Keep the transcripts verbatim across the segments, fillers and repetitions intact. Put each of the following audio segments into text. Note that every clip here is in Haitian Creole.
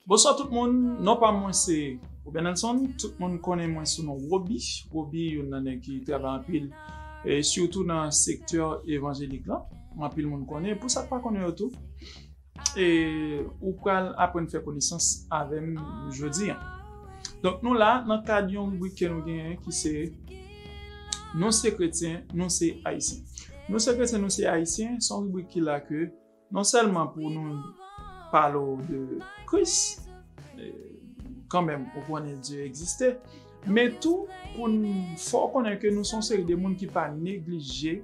Bonswa tout moun, non pa mwen se Ruben Nelson, tout moun konnen mwen sou non Roby. Roby, youn nan nèg ki travay anpil, e sitou nan sektè evanjelik la. Anpil moun konnen, pou sa k pa konnen yo tou, e ou pral aprann fè konesans avè m jodi a. Donk nou la nan kad yon ribrik ke nou genyen ki se Nou se kretyen, nou se ayisyen. Nou se kretyen, nou se ayisyen, se yon ribrik ki la ke non sèlman pou nou pale w de Kris, e, kanmenm ou konnen Dye egziste, men tou pou n fè w konnen ke nou se yon seri de moun ki pa neglije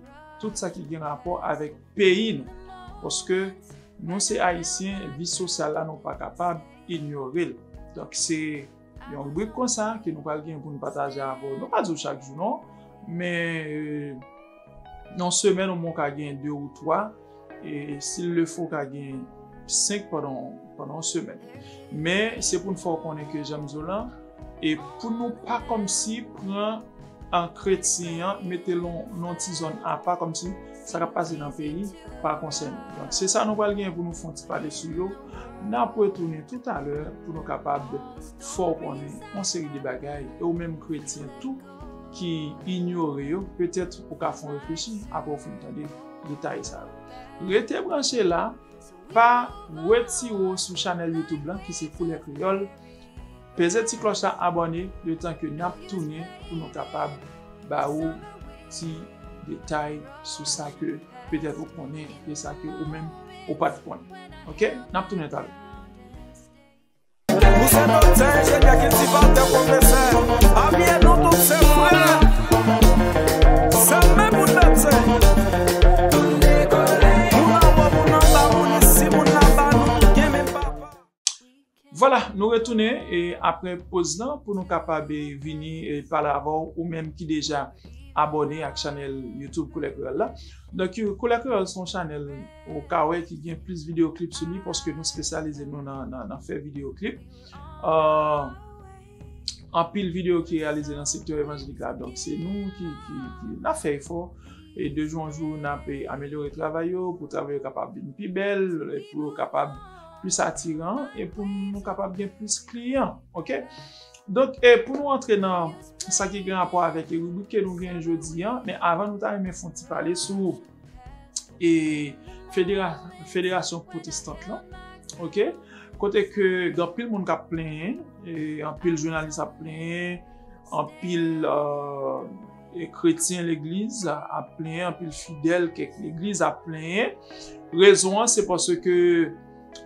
tout sa ki gen rapò avèk peyi nou. Paske nou se ayisyen, vi sosyal la nou pa kapab inyore l. Donk se yon ribrik konsa ke nou pral gen pou nou pataje avè w. Nou pa di w chak jou non, men e, nan semèn omwen w ka gen de ou twa, e si l le fo w ka gen senk pandan, pandan yon semèn. Men se pou n fè w konnen ke jan m di w lan, e pou nou pa kòmsi pran an kretyen an, mete l nan yon ti zòn apa, kòmsi sa k ap pase nan peyi pa konsène nou. Donk se sa nou pral gen pou nou fè yon ti pale sou yo. N ap retounen toutalè pou nou kapab fè w konnen yon seri de bagay, e ou menm kretyen tou ki inyore yo, petèt ou ka fè w reflechi apre w fin tande detay sa yo. Rete branche la, pa retire w sou chanèl YouTube lan ki se Koulè Kreyòl. Peze ti klòch la, abòne, letan ke n ap tounen pou nou kapab ba ou ti detay sou sa ke petèt ou konnen e sa ke ou menm ou pa t konnen. Oke? N ap tounen talè. Ou se doktè, enjenyè, kiltivatè, pwofesè, abye nou tout se frè. Se menm moun medsen. Moun anwo, moun anba, moun isi, moun laba, nou gen menm papa. Vwala, nou retounen e apre poz lan pou nou kapab e vini e pale avè w, ou menm ki deja abòne ak chanèl YouTube Koulè Kreyòl la. Donk, Koulè Kreyòl se yon chanèl ou ka wè ki gen plis videyo klip sou li paske nou espesyalize nou nan, nan, nan fè videyo klip. Uh, anpil videyo ki reyalize nan sektè evanjelik la. Donk, se nou ki, ki, ki n ap fè efò. E de jou an jou, n ap e, amelyore travay yo, pou travay yo kapab vin pi bèl, e pou yo kapab plis atiran, e pou nou kapab gen plis kliyan. Oke? Donk, e pou nou antre nan sa ki gen rapò avèk e ribrik ke nou gen jodi a, men avan nou ta renmen fè yon ti pale sou e federa, federasyon pwotestant lan. Oke? Kote ke gen anpil moun k ap plenyen, e anpil jounalis ap plenyen, anpil e, e kretyen legliz ap plenyen, anpil fidèl kèk legliz ap plenyen. Rezon an se paske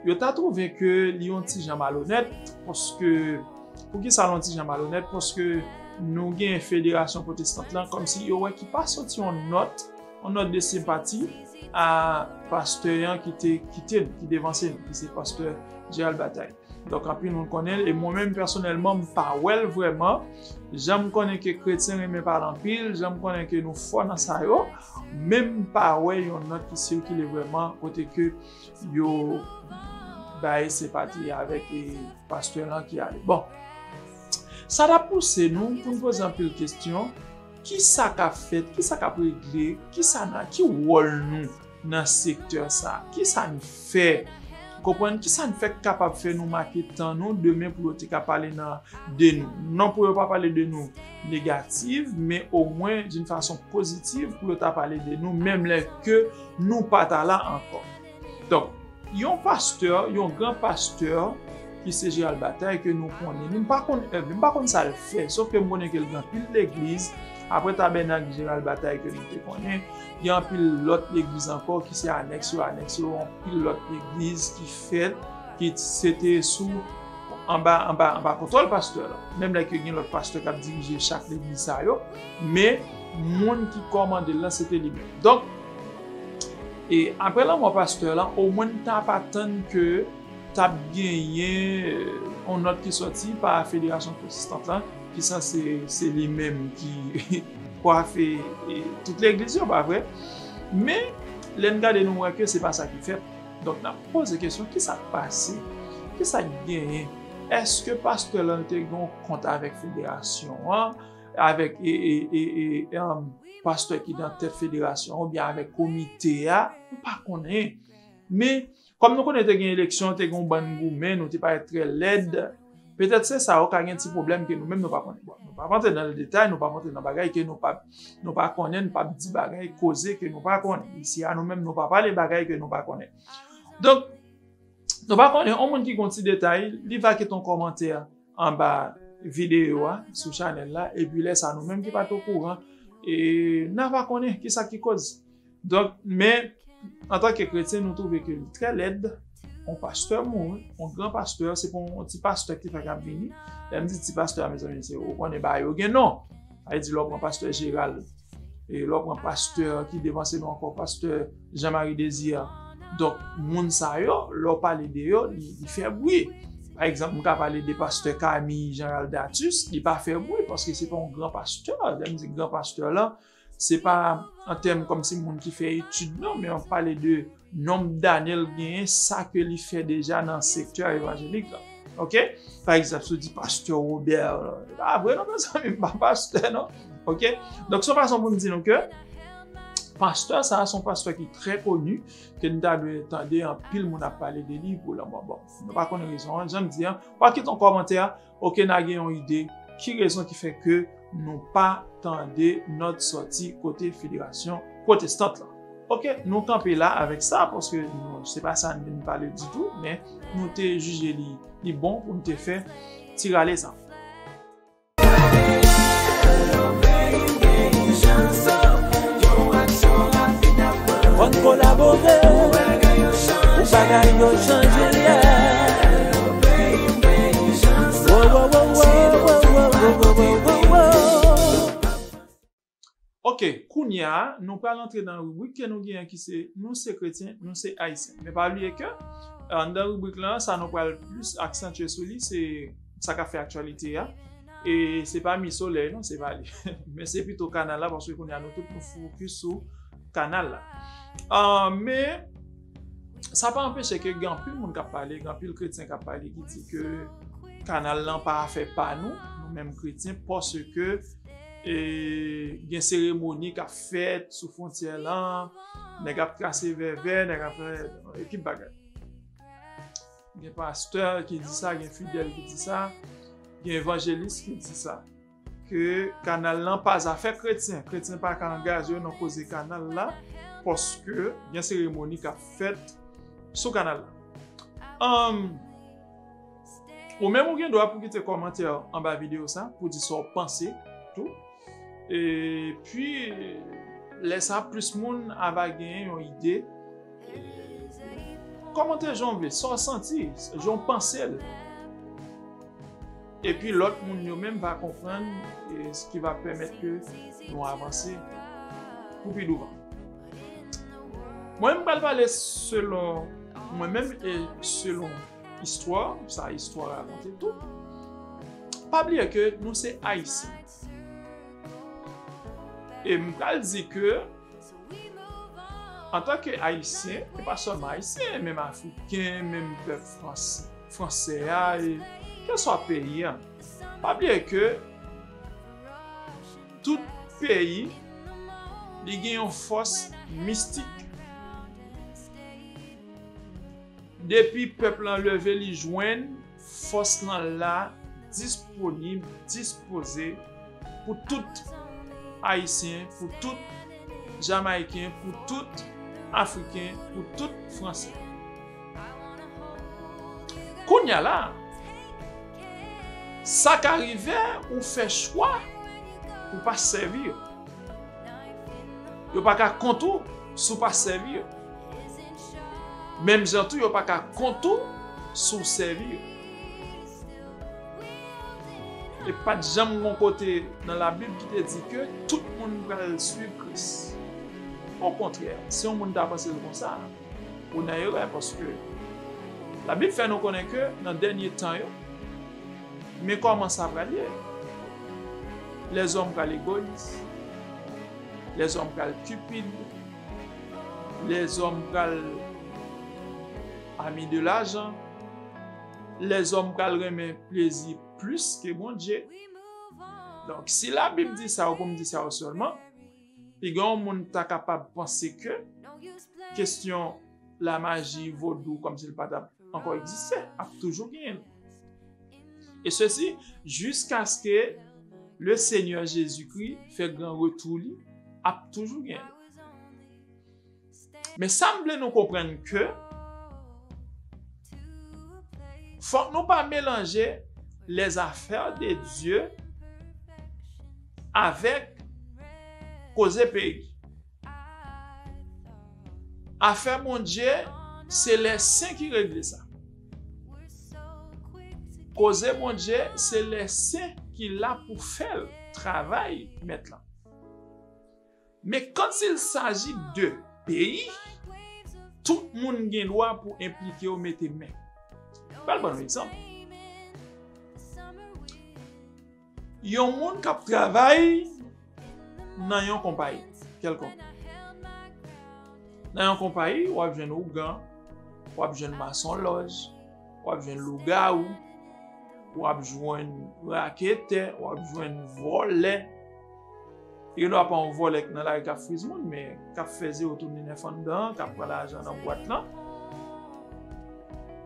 yo ta twouve ke li yon ti jan malonèt, paske, poukisa l yon ti jan malonèt? Paske nou gen federasyon pwotestant lan kòmsi yo wè ki pa soti yon nòt, yon nòt de senpati a pastè an ki te kite n, ki devanse n, ki se pastè Gérald Bataille. Donk anpil moun konnen l, e mwen menm pèsonèlman m pa wè l vrèman. Jan m konnen ke kretyen renmen pale anpil, jan m konnen ke nou fò nan sa yo, men m pa wè yon nòt ki sikile vrèman kote ke yo bay senpati avèk e pastè lan ki ale. Bon, sa t ap pouse nou pou n poze anpil kesyon, kisa k ap fèt, kisa k ap regle, kisa n a, ki wòl nou nan sektè sa? Kisa n fè? Konprann kisa n fè k kapab fè nou make tan nou demen pou yo te ka pale nan, de nou. Non pou yo pa pale de nou negatif, men omwen d'une façon positive pou yo ta pale de nou, menm lè ke nou pa ta la ankò. Donk, yon pastè, yon gran pastè, ki se Gérald Bataille ke nou konnen. M pa konn èv li, m pa konn sa l fè, sof ke m konnen ke l gen anpil legliz. Apre Tabènak Gérald Bataille ke nou te konnen, gen anpil lòt legliz ankò ki se anèks yo, anèks yo, anpil lòt legliz ki fèt, ki se te sou, anba, anba, anba kontwòl pastè lan. Menm lè ke gen lòt pastè k ap dirije chak legliz sa yo, men moun ki kòmande l lan, se te li menm. Donk, e apre lanmò pastè lan, omwen n t ap atann ke t ap genyen, e, yon nòt ki sòti pa Federasyon Pwotestant lan, ki sanse se li menm ki kwafe, e, tout legliz yo, pa vre? Men, lè n gade, nou wè ke se pa sa ki fèt. Donk, n ap poze kesyon, kisa k pase? Kisa k genyen? Èske pastè lan te gen yon kont avèk federasyon an, avèk, e, e, e, e, em, pastè ki nan tèt federasyon an, oubyen avèk komite a? Nou pa konnen. Men, Kòm nou konnen te gen eleksyon, te gen yon bann goumen, nou te parèt trè lèd. Petèt se sa, ou ka gen ti pwoblèm ke nou menm nou pa konnen. Bon, nou pa antre nan detay, nou pa antre nan bagay ke nou pa, nou pa konnen, nou pa di bagay, koze ke nou pa konnen. Isi a, nou menm nou pa pale bagay ke nou pa konnen. Donk, nou pa konnen, yon moun ki gen yon ti detay, li va kite yon kòmantè anba videyo a, sou chanèl la, epi lè sa, nou menm ki pa t okouran, e n a pa konnen kisa ki koz. Donk, men, antanke kretyen, nou twouve ke li trè lèd. Yon pastè mouri, yon gran pastè, se pa yon ti pastè ki fèk ap vini. Lè m di ti pastè a, mezanmi, se, ou konnen bagay yo gen non. Sa vle di, lè w pran pastè Jeral, e lè w pran pastè ki devanse nou ankò, pastè Jean Marie Désir. Donk, moun sa yo, lè w pale de yo, li, li fè bri. Pa egzanp, m ka pale de pastè Camille Jean Aldatus, li pa fè bri, paske se pa yon gran pastè. Lè m di gran pastè la, se pa an tèm kòmsi moun ki fè etid non, men w ap pale de nonb dane l genyen, sa ke li fè deja nan sektè evanjelik la. Oke? Pa egzanp, si w di pastè Robert, e pa vre non, mezanmi, m pa pastè non. Oke? Donk, se yon fason pou m di nou ke pastè sa a, se yon pastè ki trè koni, ke n ta dwe tande anpil moun ap pale de li pou lanmò. Bon, nou pa konn rezon an, jan m di an, w a kite yon kòmantè, oke, n a gen yon ide ki rezon ki fè ke nou pa tande nòt sòti kote Federasyon Pwotestant lan. Oke, nou kanpe la avèk sa, paske nou, se pa sa n vin pale ditou, men nou te jije li, li bon pou n te fè ti rale sa. Fò n kolabore pou bagay yo chanje, yeah. Wo, wo, wo. Ok, kounye a, nou pral antre nan ribrik ke nou genyen ki se Nou se kretyen, nou se ayisyen. Men pa bliye ke, anndan ribrik lan, sa nou pral plis aksantye sou li, se sa k ap fè aktyalite a. E se pa Mi Solèy non, se pa li. Men se pito kanal la, paske kounye a nou tout nou fokis sou kanal la. Ah, men sa pa anpeche ke gen anpil moun k ap pale, gen anpil kretyen k ap pale ki di ke kanal lan pa afè pa nou, nou menm kretyen, paske, e, gen seremoni k ap fèt sou fwontyè lan, nèg ap trase vèvè, nèg ap fè ekip bagay. Gen pastè ki di sa, gen fidèl ki di sa, gen evanjelis ki di sa. Ke kanal lan pa zafè kretyen. Kretyen pa ka angaje yo nan koze kanal la, paske gen seremoni k ap fèt sou kanal la. Anm, ou menm ou gen dwa pou kite kòmantè anba videyo sa, pou di sa w panse tou. Epi, lè sa, plis moun ava genyen yon ide. Kòmante jan w vle, sa w santi, jan w panse l. Epi lòt moun yo menm va konprann, e, s ki va pèmèt ke nou avanse pou pi douvan. Mwen, m pral pale selon mwen menm e selon istwa, sa istwa rakonte tou. Pa bliye ke nou se Ayisyen. E m pral di ke, antanke Ayisyen, e pa sèlman Ayisyen, menm Afriken, menm pèp frans-, fransè a, e kèlswa peyi a, pa bliye ke tout peyi, li gen yon fòs mistik. Depi pèp lan leve, li jwenn fòs lan la, disponib, dispoze pou tout Ayisyen, pou tout Jamayiken, pou tout Afriken, pou tout Fransè. Kounye a la, sa ka rive ou fè chwa pou pa sèvi yo. Yo pa ka kont ou si w pa sèvi yo. Menm jan tou, yo pa ka kont ou si w sèvi yo. E pa t janm gon kote nan Labib ki te di ke tout moun pral swiv Kris. Okontrè, si yon moun ta panse l konsa, ou nan erè, paske Labib fè nou konnen ke nan dènye tan yo, men kòman sa pral ye. Lèzòm pral egoyis. Lèzòm pral cupide. Lèzòm pral ami de lajan. Lèzòm pral renmen plezi plis ke Bondye. Donk, si Labib di sa yo pou m di sa yo sèlman, piga yon moun ta kapab panse ke kesyon lamaji, vodou, kòmsi l pa t ap ankò egziste, ap toujou genyen l. E sesi jiskaske le Senyè Jezikri fè gran retou li, ap toujou genyen l. Men sa m vle nou konprann ke fòk nou pa melanje les affaires de Dieu avèk koze peyi. Afè Bondye, se lè sen ki regle sa. Koze Bondye, se lè sen ki la pou fè l, travay mèt lan. Men quand il s'agit de peyi, tout moun gen dwa pou enplike yo mete men. Pral ban nou egzanp. Yon moun k ap travay nan yon konpayi kèlkonk. Nan yon konpayi, w ap jwenn ougan, w ap jwenn masonlòj, w ap jwenn lougawou, w ap jwenn raketè, w ap jwenn vòlè. Gen dwa pa yon vòlè k nan lari k ap friz moun, men k ap fè zewo tounen nèf anndan an, k ap pran lajan nan bwat lan.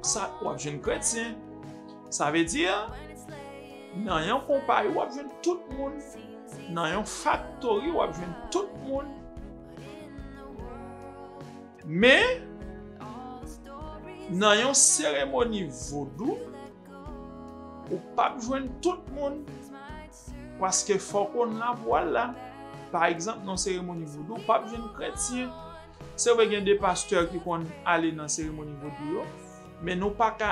Sa, w ap jwenn kretyen. Sa vle di, nan yon konpayi, w ap jwenn tout moun. Nan yon faktori, w ap jwenn tout moun. Men, nan yon seremoni vodou, ou p ap jwenn tout moun. Paske fòk ou nan pou al la. Pa egzanp, nan seremoni vodou, ou p ap jwenn kretyen. Se vre, gen de pastè ki konn ale nan seremoni vodou yo, men nou pa ka,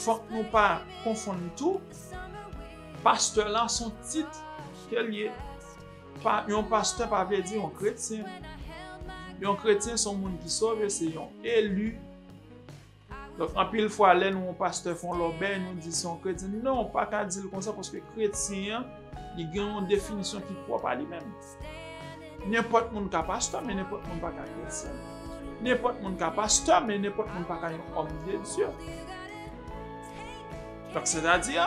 fòk nou pa konfonn tou. Pastè la se yon tit ke l ye. Pa, yon pastè pa vle di yon kretyen. Yon kretyen se yon moun ki sove, se yon eli. Donk, anpil fwa, lè nou wè yon pastè fè yon lòbèy, nou di se yon kretyen. Non, pa ka di l konsa, paske kretyen an, li gen yon definisyon ki pwòp a li menm. Nenpòt moun ka pastè, men nenpòt moun pa ka kretyen. Nenpòt moun ka pastè, men nenpòt moun pa ka yon homme de Dieu. Donk, sètadi,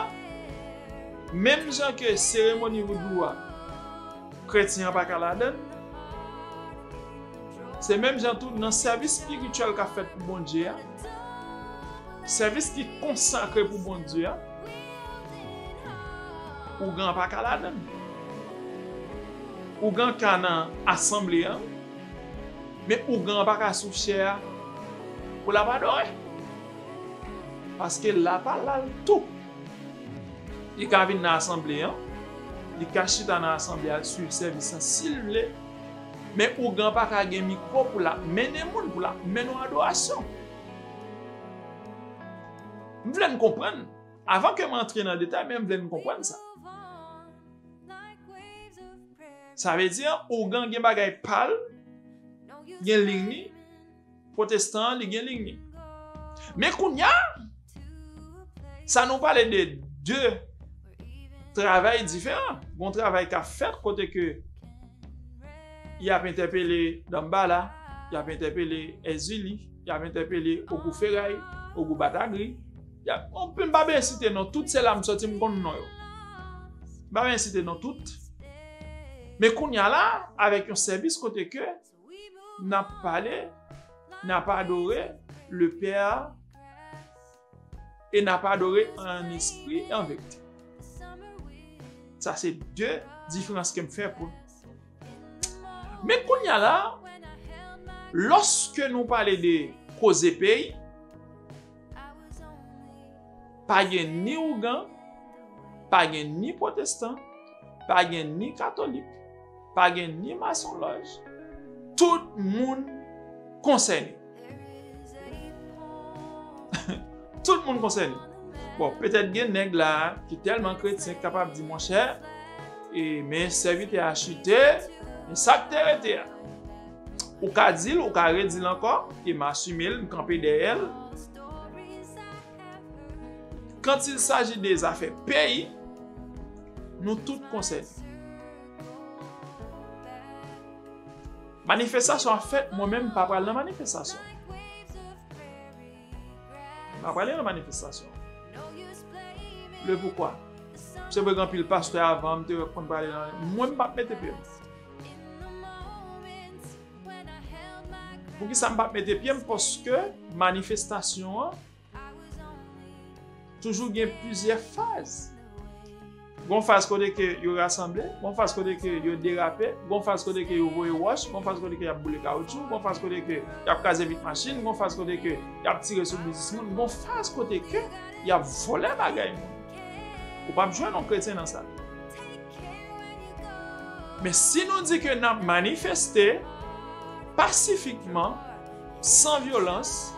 menm jan ke seremoni voudou a, kretyen an pa ka ladan l. Se menm jan tou nan sèvis espirityèl k ap fèt pou Bondye a, sèvis ki konsakre pou Bondye a, ougan pa ka ladan l. Ougan ka nan asanble a, men ougan pa ka sou chè a pou l ap adore. Paske la pa la l tou. Li ka vin nan asanble an, li ka chita nan asanble a, swiv sèvis lan si l vle, men ougan pa ka gen mikwo pou l ap mennen moun, pou l ap mennen yon adorasyon. M vle n konprann, avan ke m antre nan detay, men m vle n konprann sa. Sa vle di, ougan gen bagay pa l, gen liy li, pwotestan an, li gen liy li. Men kounye a, sa nou pale de de travay diferan. Gon travay k ap fèt kote ke y ap entèpele Danmbala, y ap entèpele Èzili, y ap entèpele Ogou Feray, Ogou Batagri. Y ap, m pa bezwen site non, tout se la m sòti, m konn non yo. M pa bezwen site non tout. Men kounye a la, avèk yon sèvis kote ke n ap pale, n ap adore le Père et n ap adore en esprit et en vérité. Sa se de diferans ke m fè pou nou. Men kounye a la, lòske nou pale de koze peyi, pa gen ni ougan, pa gen ni pwotestan, pa gen ni katolik, pa gen ni masonlòj. Tout moun konsène. Tout moun konsène. Bon, petèt gen nèg la ki tèlman kretyen ki kapab di, monchè, e, men sèvitè a chite, men sa k te rete a. Ou ka di l, ou ka redi l ankò, e m asime l, m kanpe dèyè l. Quand il s'agit de zafè peyi, nou tout konsène. Manifestasyon ap fèt, mwen menm m pa pral nan manifestasyon. M pa pral nan manifestasyon. Le poukwa? Se vre gen anpil pastè avan m te wè k konn prale nan, mwen m p ap mete pye m. Poukisa m p ap mete pye m? Paske manifestasyon an toujou gen plizyè faz. Gon faz kote ke yo rasanble, gon faz kote ke yo derape, gon faz kote ke yo voye wòch, gon faz kote ke y ap boule kawotchou, gon faz kote ke y ap kraze vit machin, gon faz kote ke y ap tire sou biznismenn, gon faz kote ke y ap vòlè bagay moun. Ou p ap jwenn yon kretyen nan sa. Men si nou di ke n ap manifeste pasifikman, san vyolans,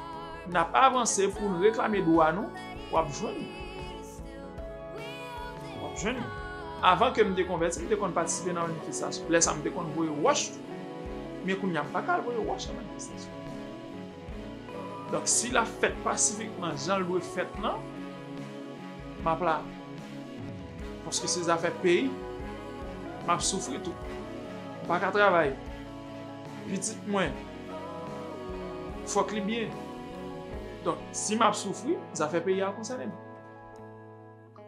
n ap avanse pou n reklame dwa nou, w ap jwenn nou. W ap jwenn nou. Avan ke m te konvèti, m te konn patisipe nan manifestasyon. Lè sa a, m te konn voye wòch tou. Men kounye a, m pa ka al voye wòch nan manifestasyon. Donk, si l ap fèt pasifikman, jan l dwe fèt lan, m ap la. Paske se zafè peyi, m ap soufri tou. M pa ka travay. Pitit mwen, fòk li byen. Donk, si m ap soufri, zafè peyi a konsène m.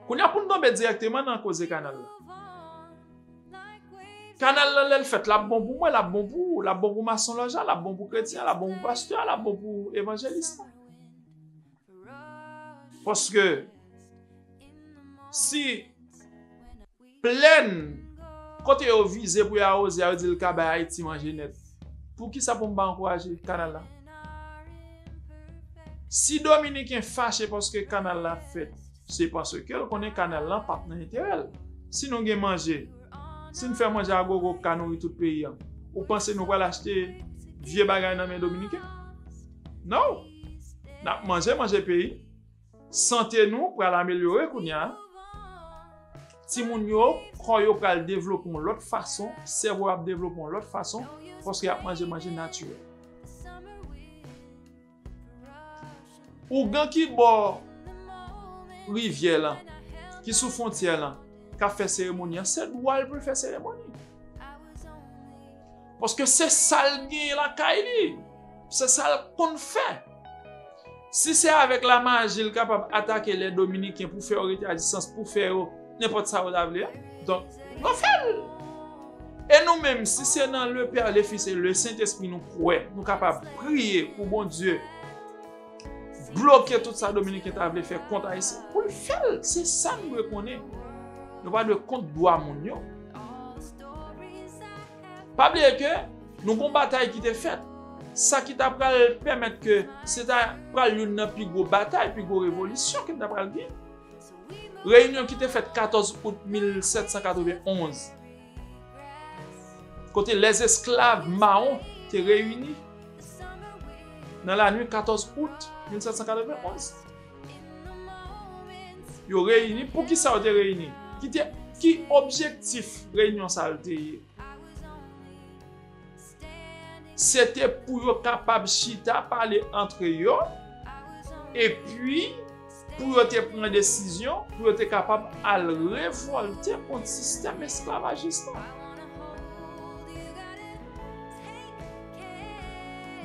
Kounye a, pou n tonbe dirèkteman nan koze kanal la. Kanal la, lè l fèt, l ap bon pou mwen, l ap bon pou ou, l ap bon pou mason lòj la, l ap bon pou kretyen an, l ap bon pou pastè a, l ap bon pou evanjelis la. Paske si plèn kote yo vize pou yo awoze a, yo di l ka bay Ayiti manje nèt, poukisa pou m pa ankouraje kanal la? Si Dominiken fache paske kanal la fèt, se paske l konnen kanal lan p ap nan enterè l. Si nou gen manje, si n fè manje a gogo k ka nouri tout peyi a, ou panse nou pral achte vye bagay nan men Dominiken? No! N ap manje, manje peyi. Sante nou pral amelyore kounye a. Timoun yo, kò yo pral devlope yon lòt fason, sèvo yo ap devlope yon lòt fason, paske y ap manje manje natirèl. Ougan ki bò rivyè lan, ki sou fwontyè lan, k ap fè seremoni an, se dwa l pou l fè seremoni. Paske se sa l gen lakay li. Se sa l konn fè. Si se avèk lamaji l kapab atake lè Dominiken pou fè yo rete a distans, pou fè yo nenpòt sa yo ta vle a, donk, yo fè l. E nou menm, si se nan le Père, le Fils et le Saint-Esprit nou kwè, nou kapab priye pou Bondye bloke tout sa Dominiken ta vle fè kont Ayisyen, pou l fè l. Se sa n dwe konnen. Nou pa dwe kont dwa moun yo. Pa bliye ke nou gon batay ki te fèt. Sa ki ta pral pèmèt ke se ta pral youn nan pi gwo batay, pi gwo revolisyon ke n ta pral gen. Reyinyon ki te fèt katòz out mil sèt san katrevenn onz, kote lèzesklav mawon te reyini nan lannuit katòz out mil sèt san katrevenn onz. Yo reyini. Poukisa yo te reyini? Ki te, ki objektif reyinyon sa yo te ye? Se te pou yo kapab chita pale antre yo, epi pou yo te pran desizyon, pou yo te kapab al revòlte kont sistèm esklavajis la.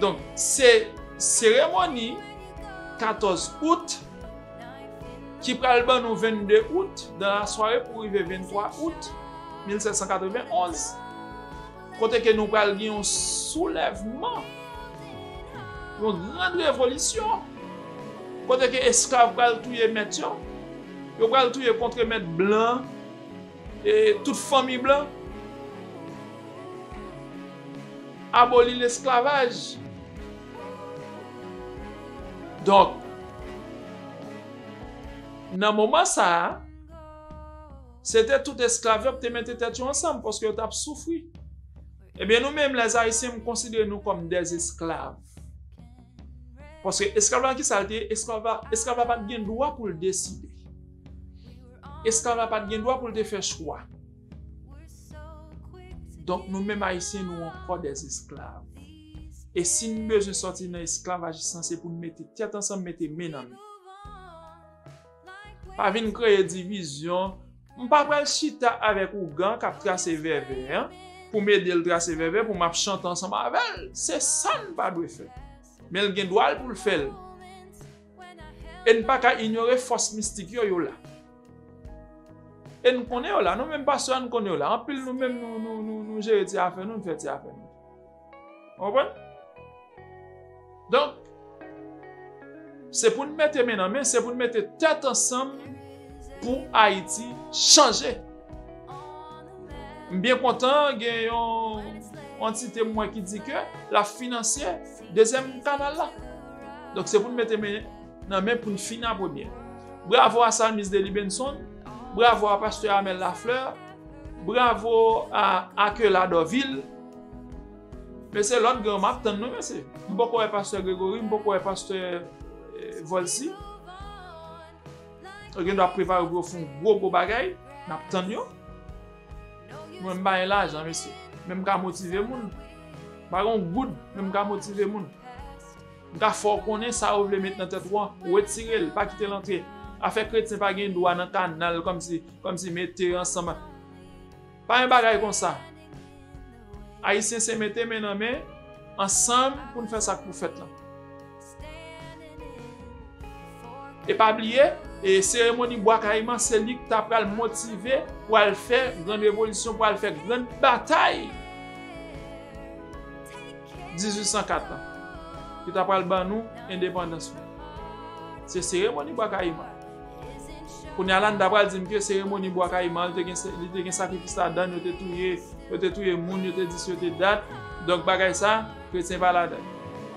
Donk, se seremoni katòz out ki pral ban nou vennde out dan lasware pou rive venntwa out mil sèt san katrevenn onz, kote ke nou pral gen yon soulèvman, yon gran revolisyon, kote ke esklav pral touye mèt yo, yo pral touye kontremèt blan, e tout fanmi blan, aboli lesklavaj. Donk, nan moman sa a, se te tout esklav yo ki te mete tèt yo ansanm, paske yo t ap soufri. Ebyen, nou menm, lèzayisyen, m konsidere nou kòm dèzesklav. Paske esklav la, ki sa l te ye? Esklav la, esklav la pa t gen dwa pou l deside. Esklav la pa t gen dwa pou l te fè chwa. Donk, nou menm Ayisyen, nou ankò dèzesklav. E si n bezwen sòti nan esklavajis lan, se pou n mete tèt ansanm, mete men nan men. Pa vin kreye divizyon. M pa pral chita avèk ougan k ap trase vèvè an, pou m ede l trase vèvè, pou m ap chante ansanm avè l. Se sa n pa dwe fè. Men l gen dwa l pou l fè l. E n pa ka inyore fòs mistik yo, yo la. E n konnen yo la. Nou menm pastè a, n konnen yo la. Anpil nou menm, nou, nou, nou, nou jere ti afè nou, n fè ti afè nou. Ou konprann? Donk, se pou n mete men nan men, se pou n mete tèt ansanm pou Ayiti chanje. M byen kontan gen yon antite m wè ki di ke l ap finanse dezyèm kanal la. Donk, se pou n mete men nan men pou n fini a premye. Bravo a Salmis Delibenson, bravo a pastè Amel Lafleur, bravo a Akela Dorvil. Mesye, lòt gran m ap tann nou, mesye. M poko wè pastè Gregory, m poko wè pastè, eh, Volcy. Yo gen dwa ap prepare pou yo fè yon gwo, gwo bagay. N ap tann yo. Mwen, m pa gen lajan, mesye. Men m ka motive moun. M pa gen yon goud, men m ka motive moun. M ka fè w konnen sa yo vle met nan tèt ou an. Retire l, pa kite l antre. Afè kretyen pa gen dwa nan kanal kòmsi, kòmsi mete ansanm. Pa gen bagay konsa. Ayisyen se mete men nan men ansanm pou n fè sa k pou fèt lan. E pa bliye, e seremoni Bwa Kayiman, se li k ta pral motive pou al fè grann revolisyon, pou al fè grann batay dizuit san kat lan, ki ta pral ban nou endepandans nou. Se seremoni Bwa Kayiman. Kounye a la, n ta pral di m ke seremoni Bwa Kayiman, li te gen, li te gen sakrifis ladan l, yo te touye, yo te touye moun, yo te di si, yo te dat. Donk, bagay sa, kretyen pa ladan l.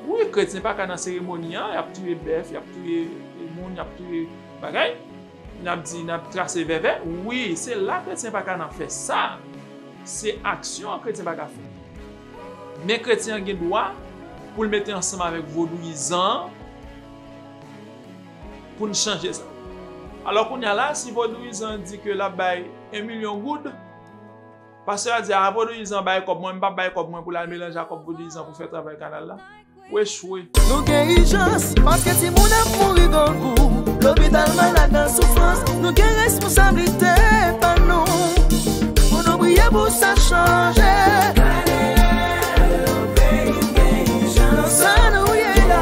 Wi, kretyen pa ka nan seremoni an, y ap touye bèf, y ap touye moun, y ap touye bagay. N ap di, n ap trase vèvè. Wi, se la kretyen pa ka nan fè sa. Se aksyon an kretyen pa ka fè. Men kretyen an gen dwa pou l mete ansanm avèk vodouyizan an pou n chanje sa. Alò, kounye a la, si vodouyizan an di ke l ap bay en milyon goud, pastè a di, "A, vodouyizan bay kòb, mwen, m p ap bay kòb mwen pou l al melanje ak kòb vodouyizan pou fè travay kanal la." Ou echwe. Nou gen ijans, paske timoun ap mouri grangou. Lopital malad nan soufrans, nou gen responsablite pa nou. Pou nou priye pou sa chanje. Nan sa nou ye la.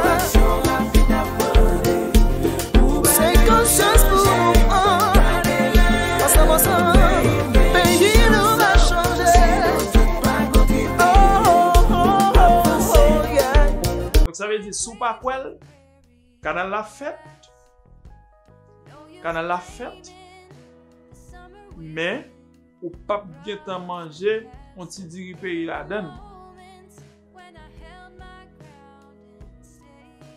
Se konsyans pou nou pran. Ansanm, ansanm, peyi nou va chanje. Oh, oh, oh, oh, yeah. Donk, sa vle di, si w pa kwè l, kanal la fèt. Kanal la fèt. Men, ou p ap gentan manje yon ti diri peyi ladan l.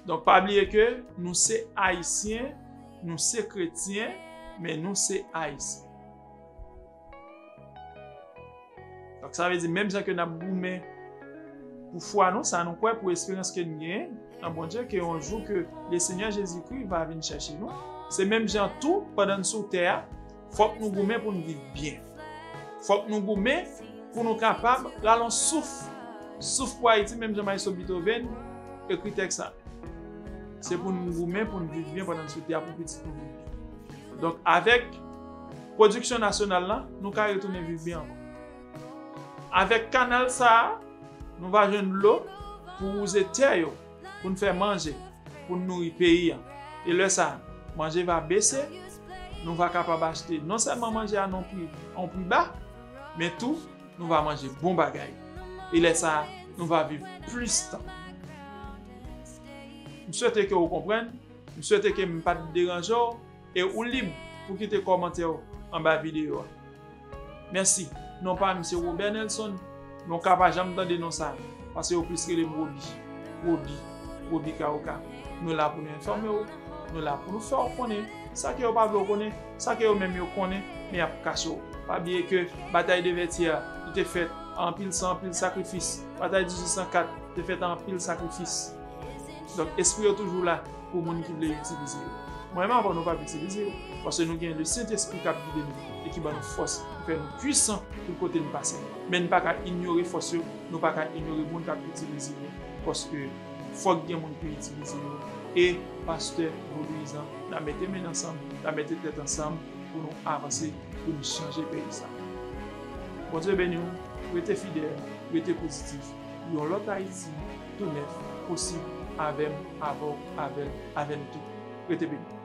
Donk, pa bliye ke nou se Ayisyen, nou se kretyen, men nou se Ayisyen. Donk, sa vle di, menm jan ke n ap goumen pou fwa nou, sa nou kwè, pou esperans ke n genyen nan Bondye, ke yon jou ke Lesenyè Jezikri va vin chèche nou, se menm jan tou, pandan n sou tè a, fòk nou goumen pou n viv byen. Fòk nou goumen pou nou kapab rale yon souf. Souf pou Ayiti, menm jan Maestro Beethoven ekri tèks sa. Se pou n goumen, pou n viv byen pandan n sou tè a, pou pitit nou viv byen. Donk, avèk pwodiksyon nasyonal la, nou ka retounen viv byen ankò. Avèk kanal sa a, nou va jwenn dlo pou wouze tè yo, pou n fè manje, pou n nouri peyi a. E lè sa a, manje va bese, nou va kapab achte non sèlman manje a nan pri, a yon pri ba, men tou, nou va manje bon bagay. E lè sa a, nou va viv plis tan. M swete ke w konprann, m swete ke m pa t deranje w, e ou lib pou kite kòmantè w anba videyo a. Mèsi. Non pa m se Robert Nelson, men w ka pa janm tande non sa a, paske yo plis rele m Roby. Roby, Roby Kaoka. Nou la pou nou enfòme w, nou la pou nou fè w konnen sa ke yo pa vle w konnen, sa ke yo menm yo konnen, men y ap kache w. Pa bliye ke batay de Vètyè a, li te fèt a anpil san, anpil sakrifis. Batay dizuit san kat te fèt a anpil sakrifis. Donk, espri yo toujou la pou moun ki vle itilize yo. Mwen menm avè w, nou p ap itilize yo, paske nou gen Lesentespri k ap gide nou e ki ban nou fòs, ki fè nou pwisan tout kote n pase. Men n pa ka inyore fòs yo, nou pa ka inyore moun k ap itilize yo, paske fòk gen moun pou itilize yo. E pastè vodouyizan, n a mete men ansanm, n a mete tèt ansanm pou nou avanse, pou nou chanje peyi sa. Bondye beni w, rete fidèl, rete pozitif. Yon lòt Ayiti tou nèf posib avè m, avè w, avè l, avè n tou. Rete beni.